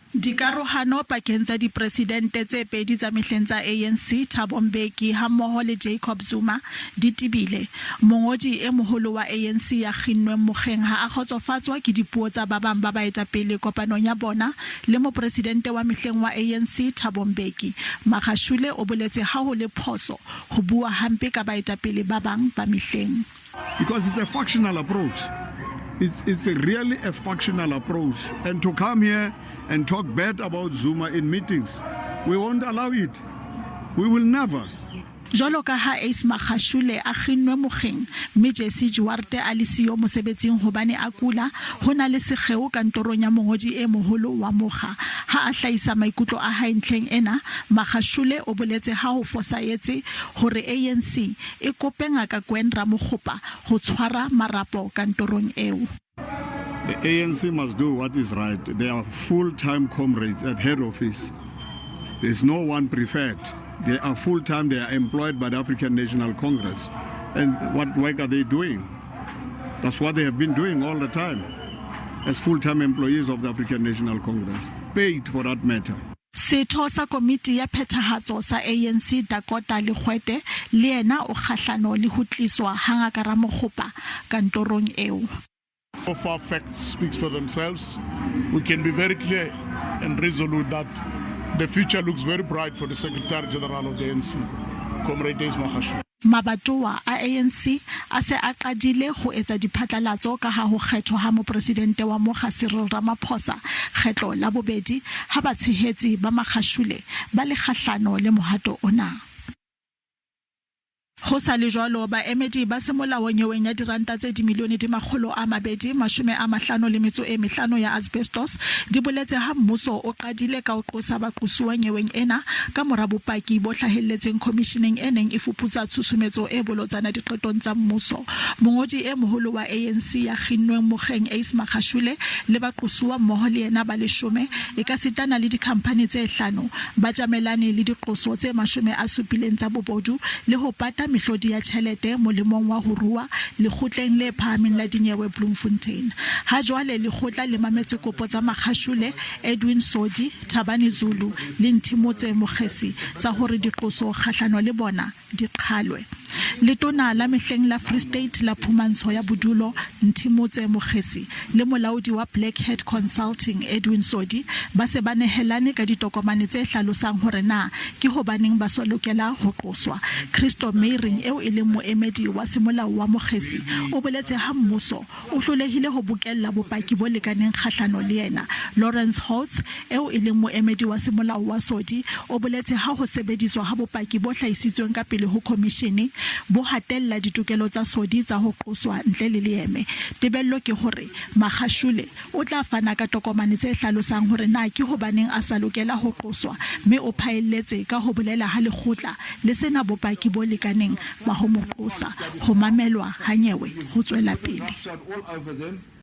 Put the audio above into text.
Dikarohano pakeng tsa dipresidente tse pedi tsa mehleng tsa ANC, Thabo Mbeki hammoho le Jacob Zuma, di tebile. Mongodi e moholo wa ANC ya kginnweng mokgeng ha a kgotsofatswa ke dipuo tsa ba bang ba baetapele kopanong ya bona le mopresidente wa mehleng wa ANC, Thabo Mbeki. Magashule o boletse ha ho le phoso ho bua hampe ka baetapele ba bang ba mehleng. Because it's a factional approach. It's, it's a really a factional approach. And to come here and talk bad about Zuma in meetings, we won't allow it. We will never. Jwalo ka ha Ace Magashule a kginnwe mokgeng mme Jessie Duarte a le siyo mosebetsing hobane a kula, ho na le sekgeo kantorong ya mongodi e moholo wa mokga. Ha a hlahisa maikutlo a hae ntlheng ena, Magashule o boletse ha ho fosahetse hore ANC e kope Ngaka Gwen Ramokgopa ho tshwara marapo kantorong eo. The ANC must do what is right. They are full-time comrades at head office. There's no one preferred. They are full-time, they are employed by the African National Congress. And what work are they doing? That's what they have been doing all the time as full-time employees of the African National Congress, paid for that matter. Setho sa komiti ya phethahatso sa ANC Dakota Legoete le yena o kgahlano le ho tliswa ha Ngaka Ramokgopa kantorong eo. So far facts speaks for themselves. We can be very clear and resolute that the future looks very bright for the Secretary General of the ANC, Comrade Ace Magashule. Mabatowa a ANC a se a qadile ho etsa diphatlalatso ka ha ho kgethwa ha Mopresidente wa mokga Cyril Ramaphosa kgetlo la bobedi ha batshehetsi ba Magashule ba le kgahlano le mohato ona. Ho sa le jwalo, baemedi ba semolao nyeweng ya diranta tse dimilione di 255 ya asbestos di boletse ha mmuso o qadile ka ho qosa baqosuwa nyeweng ena ka mora bopaki bo hlahelletseng khomisheneng e neng e fuputsa tshusumetso e bolotsana diqetong tsa mmuso. Mongodi e moholo wa ANC ya kginnweng mokgeng Ace Magashule le baqosuwa mmoho le yena ba leshome ekasitana le dikhamphani tse hlano ba tjamelane le diqoso tse 70 tsa bobodu le ho pata mehlodi ya tjhelete molemong wa ho rua Lekgotleng le Phahameng la Dinyewe Bloemfontein. Ha jwale lekgotla le mametse kopo tsa Magashule, Edwin Sodi, Thabani Zulu le Nthimotse Mokhesi tsa hore diqoso kgahlano le bona di qhalwe. Letona la mehleng la Free State la Phumantsho ya Bodulo, Nthimotse Mokhesi le molaodi wa Black Hat Consulting, Edwin Sodi ba se ba nehelane ka ditokomane tse hlalosang hore na ke hobaneng ba so lokela ho qoswa. Christo Meiring eo e leng moemedi wa semolao wa Mokhesi o boletse ha mmuso o hlolehile ho bokella bopaki bo lekaneng kgahlano le yena. Lawrence Holtz, eo e leng moemedi wa semolao wa Sodi, o boletse ha ho sebediswa ha bopaki bo hlahisitsweng ka pele ho khomishene bo hatella ditokelo tsa Sodi tsa ho qoswa ntle le leeme. Tebello ke hore Magashule o tla fana ka tokomane tse hlalosang hore na ke hobaneng a sa lokela ho qoswa mme o phaelletse ka ho bolela ha lekgotla le se na bopaki bo lekaneng ba ho mo qosa. Ho mamelwa ha nyewe ho tswela pele.